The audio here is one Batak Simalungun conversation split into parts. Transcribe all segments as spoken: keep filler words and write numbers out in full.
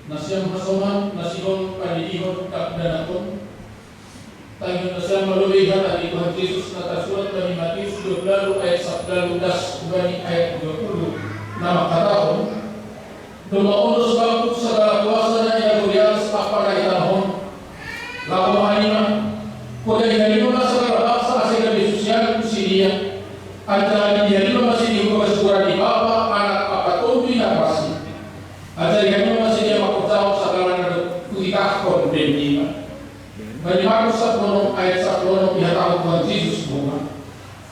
Nasiam hasoman, nasihon panidihon, dakdanak on. Tagion nasiam malobi hata ni Tuhan Jesus na tarsurat bani Matius dua puluh ayat sapuluh das hubani ayat dua puluh, na mangkatahon: Domma ondo Bangku sagala kuasa na i nagori atas ampa na i tanoh on. Laho ma hanima, podahi hanima ma sagala bangsa ase gabe susianku sidia, anjaha didiahi hanima ma sidia hu bagas goran ni Bapa, Anak, ampa Tondi na Parsing. Ajari hanima ma sidia mangkorjahon sagala na dob hutitahon bennima. Bani Markus sapuluh onom ayat sapuluh onom ihatahon Tuhan Jesus boha: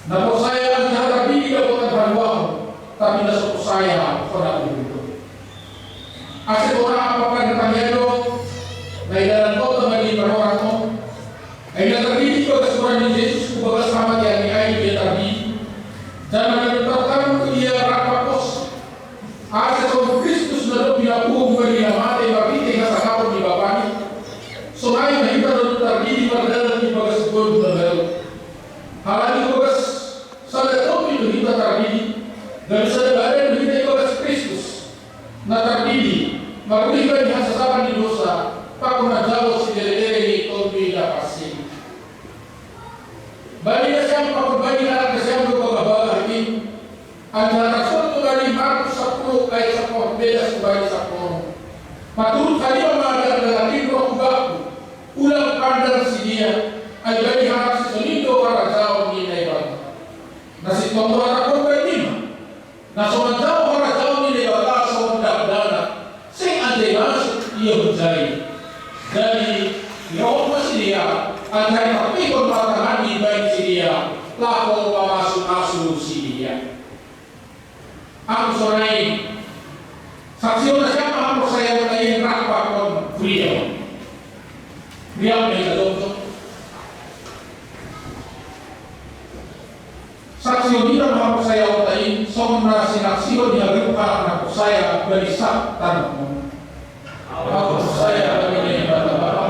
Na porsaya anjaha tarbidi dapotan haluahon, tapi na so porsaya hona uhum do. Ase hona ampa parentah ni ai do, na idalan hota ma di panorang on, ai na tarbidi bagas goran ni Jesus hu bagas hamatean ni ai do ia tarbidi, janah na dob tartanam do ia rap pos. Ase songon Kristus na dob pinapuho hubani na mate marhitei hasangapon ni Bapani, sonai ma hita dob tarbidi mardalan ibagas goran na baru. Halani ibagas sada topi do hita tarbidi, gabe sada badan do hita ibagas Kristus, na tarbidi marulih bani hasasapan ni dosa, pakon manjalo sideredere ni Tondi na Parsing. Bani nasiam pakon bani anak nasiam do bagah-bagah i, anjaha tarsurat do bani Markus sapuluh ayat sapuluh opat belas hubani sapuluh onom: Paturut hanima ma dakdanak in roh hu Bangku, ulang pandang sidia, ai bani halak sisongon i do harajaon ni Naibata. Na sintong do hatangkon bannima: Na so manjalo harajaon ni Naibata songon dakdanak, seng anjai masuk ia hunjai. Jadi, irohon ma sidia, anjaha itarpikon ma tangan ni bahen sidia, laho mamasu-masu sidia. Anggo sonai, saksihon nasiam ma haporsayaon i rap pakon huria on. Riap ma hita jongjong. Saksihon hita ma haporsayaonta i, songon na sinaksihon ni haganup halak na porsaya bani sab tanoh on. Ahu porsaya bani Naibata Bapa,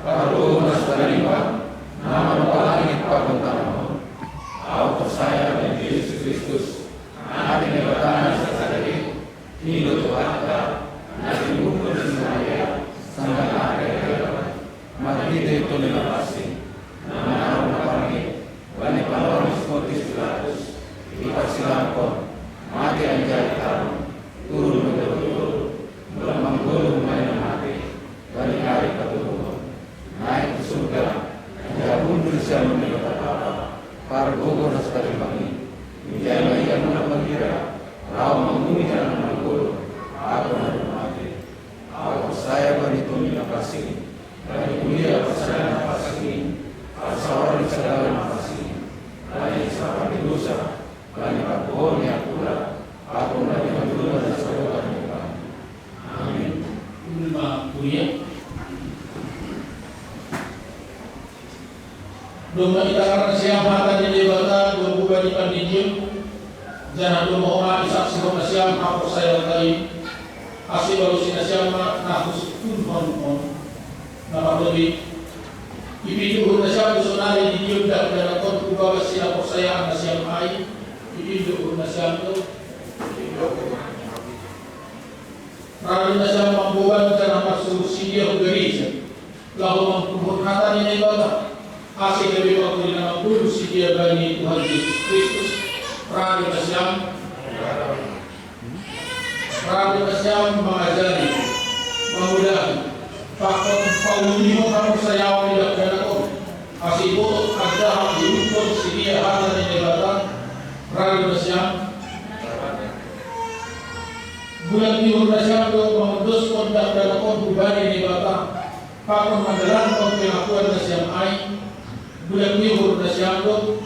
Pargogo na so tarlipat, na mambahen langit pakon tanoh on. Ahu porsaya bani Jesus Kristus, Anak ni Naibata na so tarsadari, i do Tuhanta, na tinumbuhkon ni si Maria, sanggah na marhitei Tondi na Parsing, na manaon na parngit bani panorang ni si Pontius Pilatus, diparsilangkon, mate anjaha ditanom, turun ma jolo-jolo, mulak manggoluh humbani na mate, bani ari patuduhon, naek tu surga, anjaha hundul di siamun ni Naibata Bapa, Pargogo na so tarlipat i. Hunjai ma ia mulak magira, laho mangumumi halak na manggoluh, pakon na dob mate. Ahu porsaya bani Tondi na Parsing, bani kuria parsadaan na parsing i, parsaoran ni sagala na parsing i, bani hasasapan ni dosa, bani parbohon ni angkula, pakon bani hajolmaon na saroha ni Tuhan. Amin. Undul ma kuria. Domma itangar nasiam hata ni Debata dob hubani pandidion, janah domma hona isaksihon nasiam haporsayaonta i, ase balusi nasiam ma na husungkunhon on. Na parlobei, ipindo uhur nasiam do sonari didion dakdanak on hu bagas sinaporsayaan nasiam ai, ipindo uhur nasiam do. Radu nasiam mamboban Sidia hu gareja, laho mamporhata ni Naibata, ase gabe pangkorina mangolu sidia bani Tuhan Jesus Kristus, rade nasiam, rade nasiam mangajari, mangudahi, pakon paulihon haporsayaon ni dakdanak on, ase iboto anjaha iuruthon sidia hata ni Naibata, rade nasiam. Bulan ni uhur nasiam do mangondoskon dakdanak on hubani Naibata, pakon mandalankon pengakuan nasiam ai, bulan ni uhur nasiam do.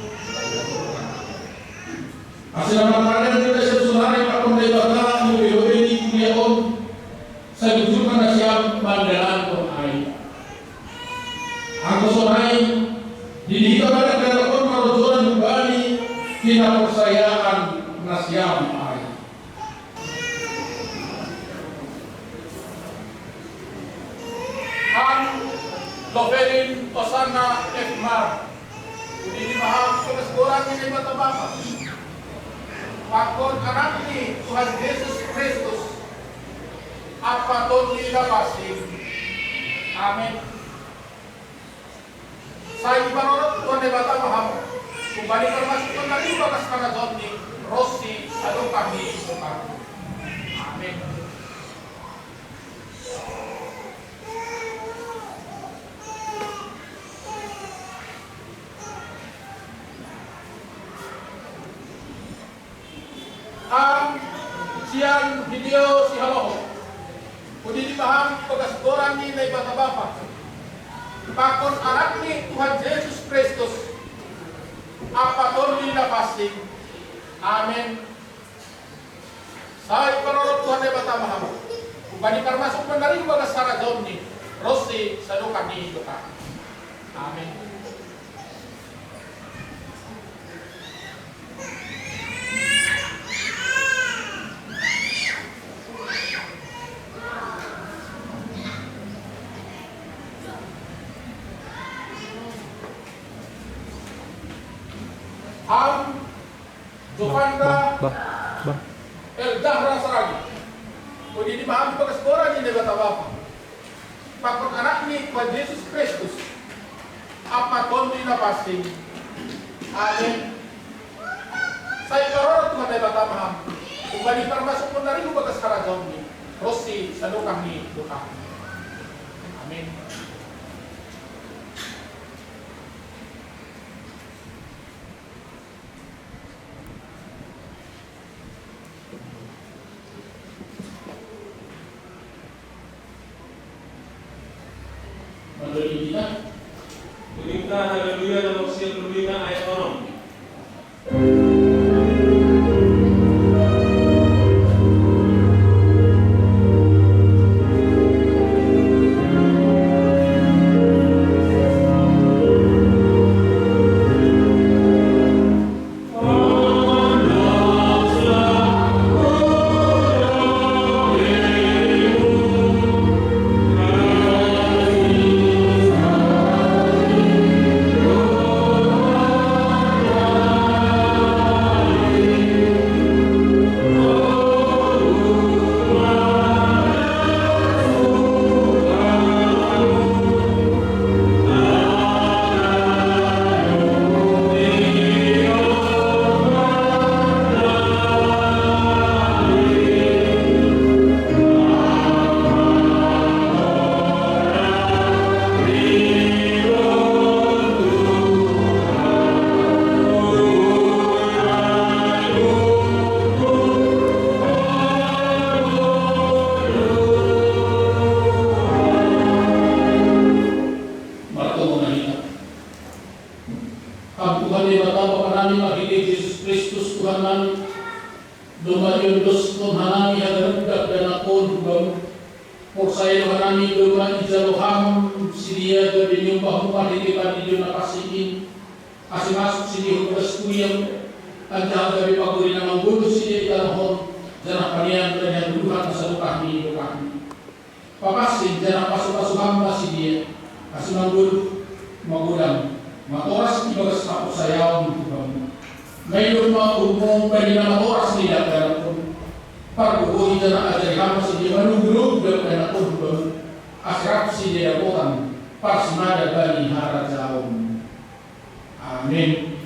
Ase na marpadan do nasiam sonari pakon Naibata, lobei-lobei di kuliah on, sabujurna nasiam mandalankon ai. Anggo sonai, di hita ma dakdanak on marojolan hubani hinaporsayaon nasiam ai. Ham Lovelin Osana F. Mar, udi ni maham bagas goran ni Naibata Bapa, pakon Anak ni Tuhan Jesus Kristus, ampa Tondi na Pansing. Amin. Sai diparorot Tuhan Naibata ma ham, umbani parmasuk on nari bagas harajaon ni, ronsi sadokah ni dokah. Amin. Ham Sian Hideo Sihaloho, udi ni maham bagas goran ni Naibata Bapa, pakon Anak ni Tuhan Jesus Kristus, ampa Tondi na Pansing. Amin. Sai diparorot Tuhan Naibata ma ham, umbani parmasuk on nari bagas harajaon ni, ronsi sadokah ni dokah. Amin. Ham Jovanda Bah, bah, bah. El Zahra Saragi, udi ni maham bagas goran ni Naibata Bapa, pakon Anak ni Tuhan Jesus Kristus, ampa Tondi na Pansing. Amin. Sai diparorot Tuhan Naibata ma ham, umbani parmasuk on nari bagas harajaon ni, ronsi sadokah ni dokah. Amin. Mandoloi hita. Haleluya, nomor siam puluh lima ayat onom. Martonggo ma hita. Ham Tuhan Debata Bapa nami, marhite Jesus Kristus Tuhan nami, domma iondoskon hanami haganup dakdanak on hu Bamu. Porsaya do hanami domma ijalo Ham sidia gabe niombahmu marhite pandidion na pansing in, ase masuk sidia hu bagas kuliah, anjaha gabe pangkorina mangolu sidia i tanoh on, janah panean bani hagoluhan na sadokah ni dokahni. Papansing janah pasupasu Ham ma sidia, ase manggoluh, magodang, matoras ibagas haporsayaon hu Bamu. Naido ma uhummu bani na matoras ni dakdanak on. Pargogohi janah ajari Ham ma sidia manugu-nugu dakdanak on hu Bamu. Asrapsi deda botan, parsimada bani harajaon. Amin.